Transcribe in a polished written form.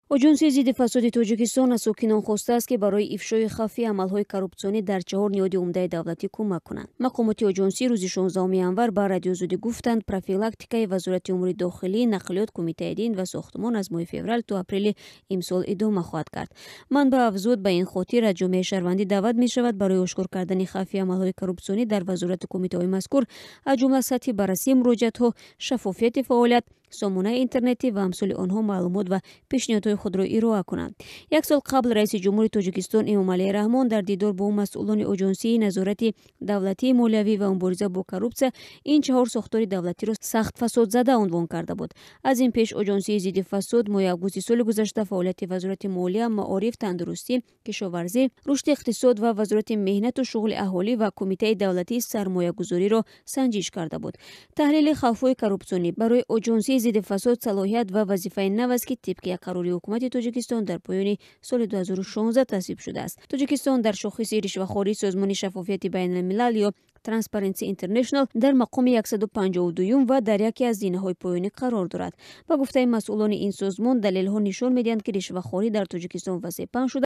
Оҷонсии зидди фасоди Тоҷикистон аз сокинон хостааст, ки барои ифшои хавфи амалҳои коррупсионӣ дар чаҳор ниҳоди умдаи давлатӣ кӯмак кунанд. Мақомоти оҷонсӣ рӯзи 16 январ ба Радиозудӣ гуфтанд, профилактикаи Вазорати умури дохилӣ, нақлиёт, Кумитаи дин ва сохтмон аз моҳи феврал то апрели имсол идома хоҳад кард. Манбаъ афзуд, ба ин хотир аз ҷомеаи шаҳрвандӣ даъват мешавад барои ошкор кардани хавфи амалҳои коррупсионӣ дар вазорату кумитаҳои мазкур, аз ҷумла сатҳи баррасии муроҷиатҳо, шаффофияти фаъолият, сомонаи интернетӣ ва амсоли онҳо, маълумот ва пешниҳодҳои худро ироа кунанд. Як сол қабл раиси ҷумҳури Тоҷикистон Эмомалӣ Раҳмон дар дидор бо масъулони Оҷонсии назорати давлатии молиявӣ ва мубориза бо коррупсия ин чаҳор сохтори давлатиро сахт фасодзада унвон карда буд. Аз ин пеш Оҷонсии зидди фасод моҳи августи соли гузашта фаъолияти Вазорати молия, маориф, тандурустӣ, кишоварзӣ, рушди иқтисод ва Вазорати меҳнату шуғли аҳолӣ ва Кумитаи давлатии сармоягузориро санҷиш карда буд. Таҳлили хавфҳои коррупсионӣ барои Оҷонсии зидди фасод салоҳият ва вазифаи нав аст, ки тибқи як қарори ҳукумати Тоҷикистон дар поёни соли 2016 тасвиб шудааст. Тоҷикистон дар шохиси ришвахории Созмони шаффофияти байналмилал ё Transparency International дар мақоми 152 ва дар яке аз зинаҳои поёнӣ қарор дорад. Ба гуфтаи масъулони ин созмон, далелҳо нишон медиҳанд, ки ришвахорӣ дар Тоҷикистон васеъ паҳн шуда.